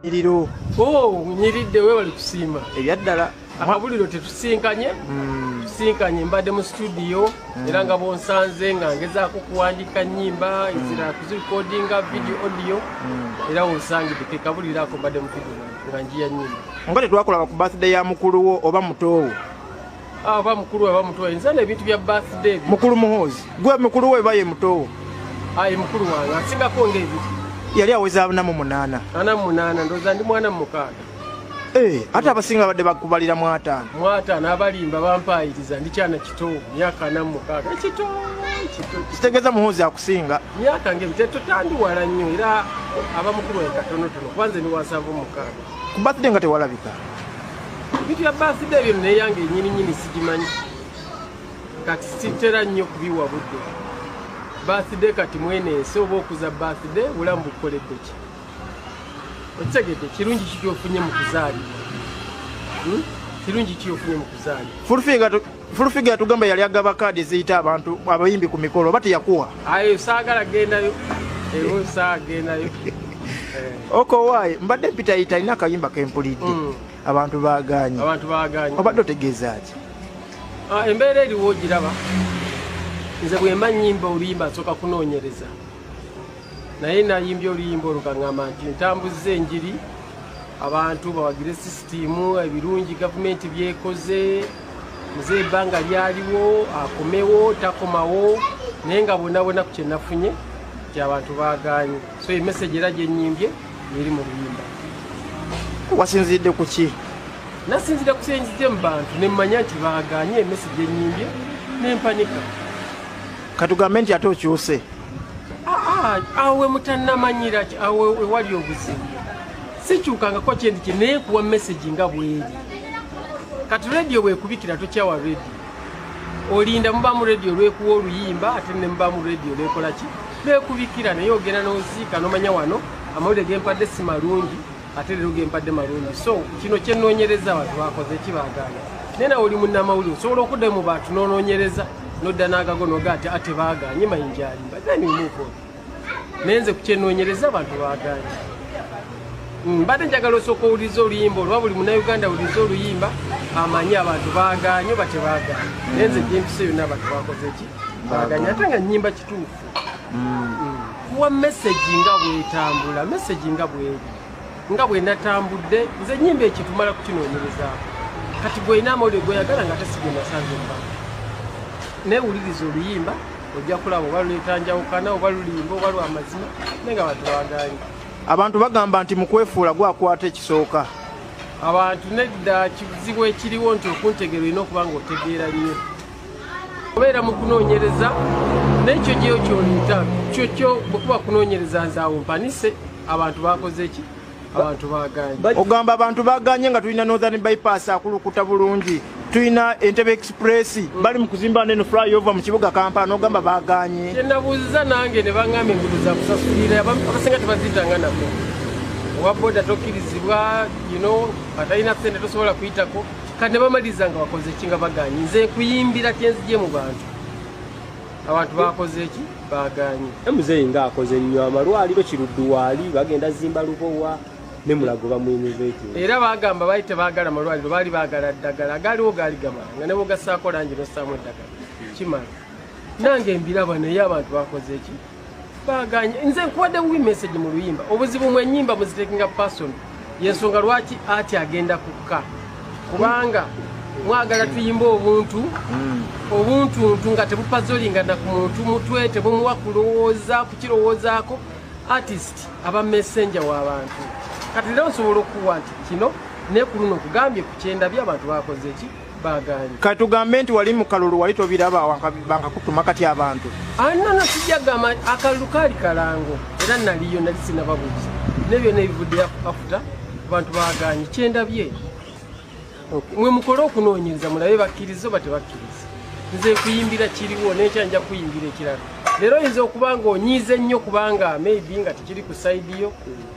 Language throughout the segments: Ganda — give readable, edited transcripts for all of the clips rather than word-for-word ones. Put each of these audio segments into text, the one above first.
Iriro. Oh, nyiridde, webali kusiima. Ebyaddala. Akabuliro tetusinkanye. Tusinkanye mbadde mu studio era nga bonsanze nga ngezaako kuwandiika nnyimba ezira kuzirekodinga, video, audio, era wonsangidde ke kabuliro ako, mbadde mu video nga njiya nnyimba. Nga tetwakulaba ku birthday ya mukulu wo oba mutoowo. Ah, oba mukulu oba muto, nze n'ebintu bya birthday Mukulu Muhoozi, gwe mukulu we oba ye mutoowo? Ayi, mukulu wange asingako ng'ebiri. Yali aweza 48. 48, ndowooza ndi mwana mukaaga. Eh, ate abasinga badde bakubalira mu 50. Mu 50 abalimba bampaayiriza, ndi kyana kito, myaka 46, ekito kito. Kitegeeza Muhoozi akusinga. Myaka ng'ebiri, tetutandiwala nnyo, era aba mukulu wange katonotono, kuba nze ndi wa 76. Ku birthday nga tewalabika. Ebintu bya birthday byo neyange nyini nyini sigimanyi, kati sitera nnyo kubiwa budde birthday. Kati mwene ensi oba okuza birthday, bulamu bukukoledde ki? Okitegedde? Kirungi ki kyofunye mu kuzaalibwa? Hmm? Kirungi ki ofunye mu kuzaalibwa? Full Figure yatugamba yali agaba kaadi eziyita abantu abayimbi ku mikolo, oba teyakuwa? Ayo saagala gendayo, ewo saagendayo. Oko waayi mbadde mpitayita, alina akayimba kempulidde. Abantu baaganye. Abantu baaganye. Obadde otegeeza ki? Ah, embeera eriwo ogiraba. Nze bwemba nnyimba oluyimba nsooka kunoonyereza, naye nayimbye oluyimba olwo kaŋŋamba nti ntambuzza enjiri, abantu bawagire sisitiimu, ebirungi gavumenti byekoze, muze ebbanga lyaliwo akomewo takomawo, naye nga bonna bonna ku kyenafunye nti abantu baaganye. So emessage era gyenyimbye eri mu luyimba. Wasinziridde ku ki? Nasinzira kusenzize mu bantu nemmanya nti baaganye emessage enyimbye nempanika. Katugambe nti ate okyuse? Ah, awo we mutannamanyira ki, awo ewali obuzibu. Sikyukangako kyendi kye, naye nkuwa message nga bweri. Kati radio bwekubikira tokyawa radio, olinda mubamu radio lwekuwa oluyimba, ate ne mubamu radio lwekola ki, lwekubikira, naye ogenda n'oziika nomanya wano amawulire gempadde si malungi, ate leero gempadde malungi. So kino kyenoonyereza, abantu bakoze ki? Baagaana. Naye nawe oli munnamawulire, osobola okuddayo mu bantu n'onoonyereza, nodda n'agago noga ati ate baagaanye, Mayinja alimba, then we move on. Naye nze ku kyenoonyereza abantu baagaanye. Mbadde njagala osooka owuliriza oluyimba olwa buli munnayuganda awuliriza oluyimba amanye abantu baagaanye oba tebaagaanye. Naye nze gyempisa yonna abantu bakoze ki? Baagaanye, ate nga nnyimba kituufu. Kuwa message nga bwetambula, message nga bweri, nga bwe natambudde nze nyimba ekintu mala kukinoonyerezaako. Kati gwolina amawulire goyagala nga ate si gwe nasanze mu bantu, naye wuliriza oluyimba ojja kulaba oba luleeta njawukana oba lulimba oba lwamazima, naye nga abantu baagaanye. Abantu bagamba nti mu kwefuula gwakwata ekisooka. Abantu nedda, kizibu ekiriwo nti okuntegeera olina okuba nga otegeera nnyo, obeera mu kunoonyereza, n'ekyo gyeyo kyoleeta kyo kyo bwe kuba kunoonyereza, nze awo mpanise abantu bakoze ki? Abantu baagaanye. Ogamba abantu baganye nga tulina Northern Bypass akulukuta bulungi, tulina Entebbe Express, bali mu kuzimba neno flyover mu kibuga Kampala, nogamba baganye. Kyenabuuziza nange ne baŋŋamba enguudo za kusasulira, abasinga tebaziyitanga nako, owa boda tokkirizibwa, atalina sente tosobola kuyitako. Kati ne bamaliriza nga bakoze ki? Nga baganye. Nze nkuyimbira kyenzije mu bantu, abantu bakoze ki? Baganye. Muzeeyi ng'akoze nnyo amalwaliro, Kiruddu waali bagenda zimba, Lubowa ne Mulago bamuinnovate. Era bagamba baali tebaagala malwaliro, baali baagala ddagala. Agaaliwo gaali gamala, nga ne bogassaako langi nossaamu eddagala kimala. Nange mbiraba, naye abantu bakoze ki? Baganye. Nze nkuwadde buwi message mu luyimba. Obuzibu mwe ennyimba muzitekinga personal, yensonga lwaki ati agenda kukka, kubanga mwagala tuyimbe obuntu obuntuntu nga tebupazolingana ku muntu mutwe, tebumuwa kulowooza kukirowoozaako. Artist aba messenger w'abantu. Kati leero nsobola okukuwa nti kino, naye ku luno okugambye ku kyendabye abantu bakoze ki? Baganye. Kati tugambe nti wali mu kalulu wali tobiraba, bankakutuma kati abantu? Anana sijja gamba akalulu kaali kalango, era naliyo, nali sinababuuza, naye byonna ebivudde afuta abantu baganye kyendabye. Mwe mukole okunoonyereza mulabe bakkiriza oba tebakkiriza. Nze kuyimbira kiriwo, nekya nja kuyimbira ekirala. Leero oyinza okuba nga onyiize nnyo kubanga maybe nga tekiri ku side yo,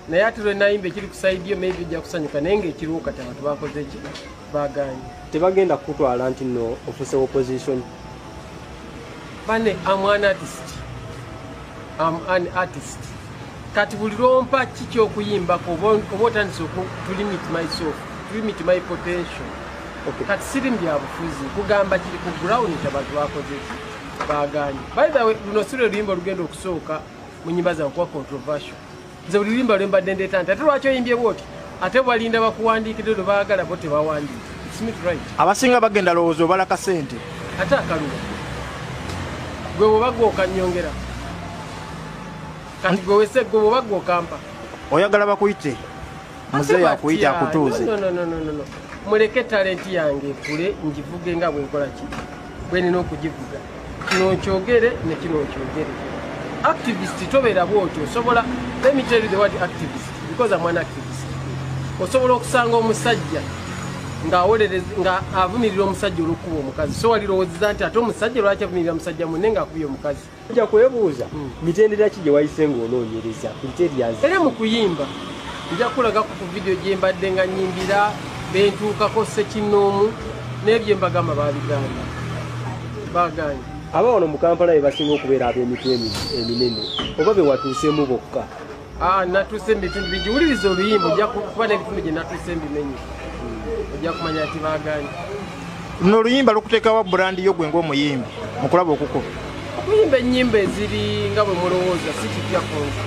naye ate lwe nayimba ekiri ku side yo maybe ojja kusanyuka, naye ngaekiriwo kati abantu bakoze ki? Baganye. Tebagenda kukutwala nti no ofuuse opposition? Bane, am an artist, am an artist. Kati buli lwompa ki kyokuyimbako oba otandise to limit myself, to limit my potential. Kati siri mu byabufuzi, kugamba kiri ku ground nti abantu bakoze ki, baganye. By the way, luno si lwe luyimba olugenda okusooka mu nyimba zange kuba controversial. Nze buli luyimba lwe mbadde ndeeta nti ate lwaki oyimbye bwoti, ate balinda bakuwandiikire lwe baagala, bo tebawandiika. It's not right. Abasinga bagenda lowooza obala kasente. Ate akaluba gwe bwoba gwe okanyongera, kati gwe wese gwe bwoba gwe okampa. Oyagala bakuyite muzeeyi akuyite akutuuze? No, no, no, no, no, no. Muleke talenti yange ekule, ngivuge nga bwenkola ki bwe nina okugivuga. Kino nkyogere ne kino nkyogere. Activist tobeera bwotyo. Osobola, let me tell you the word activist, because I'm an activist. Osobola okusanga omusajja ng'awolereza nga avumirira omusajja olw'okukuba omukazi, so walirowoozeza nti ate omusajja lwaki avumirira musajja munne ng'akubye omukazi? Ojja kwebuuza mitendera ki gye wayise ng'onoonyereza criterias. Era mu kuyimba nja kulagako ku vidiyo gye mbadde nga nyimbira bentuukako ssekinnoomu n'ebyo mbagamba babigamba baganye. Aba wano mu Kampala be basinga okubeera ab'emitwe eminene oba be watuuseemu bokka? Ah, natuuse mu bitundu bingi. Wuliriza oluyimba, ojja kuba n'ebitundu gye natuuse mbimenye, ojja kumanya nti baganye. Luno oluyimba lukuteekawa brand yo gwe ng'omuyimbi mu kulaba okuko? Okuyimba ennyimba eziri nga bwe mulowooza si kipya ku nze,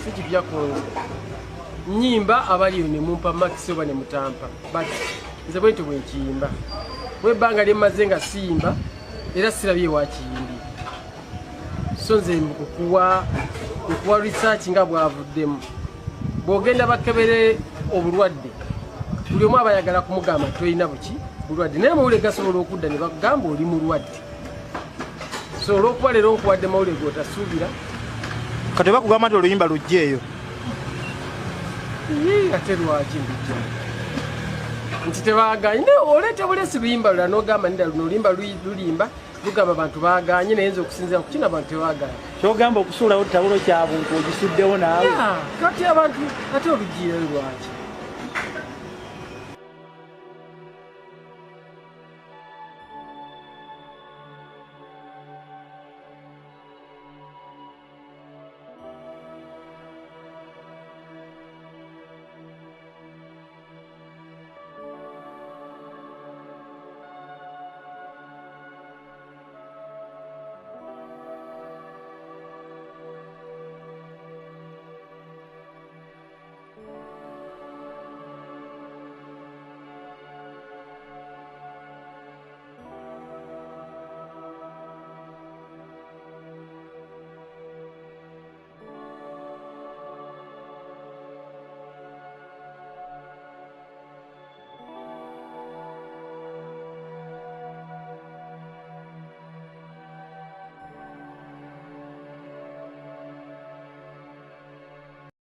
si kipya ku nze. Nnyimba abaliyo ne mumpa marks oba ne mutampa, but nze bwentyo bwe nkiyimba. Bwe ebbanga lye mmaze nga siyimba era sirabye wakiyimbye, so nze nkuwa research nga bwavuddemu. Bw'ogenda bakebere obulwadde, buli omu aba ayagala kumugamba nti tolina buki bulwadde, naye amawulire gasobola okudda ne bakugamba oli mulwadde. So olwokuba leero nkuwadde mawulire g'otasuubira. Kati bakugamba nti oluyimba lujjeeyo? Yee, ate lwaki mbijja nti tebaganye? Naye oleeta bulesi luyimba lulala n'ogamba nida luno oluyimba lulimba lugamba abantu baganye, naye nze okusinziira ku kino abantu tebaganye. Kyogamba okusuulawo tawulo kya buntu, ogisuddewo naawe? Yeah, kati abantu ate olugiirayo lwaki?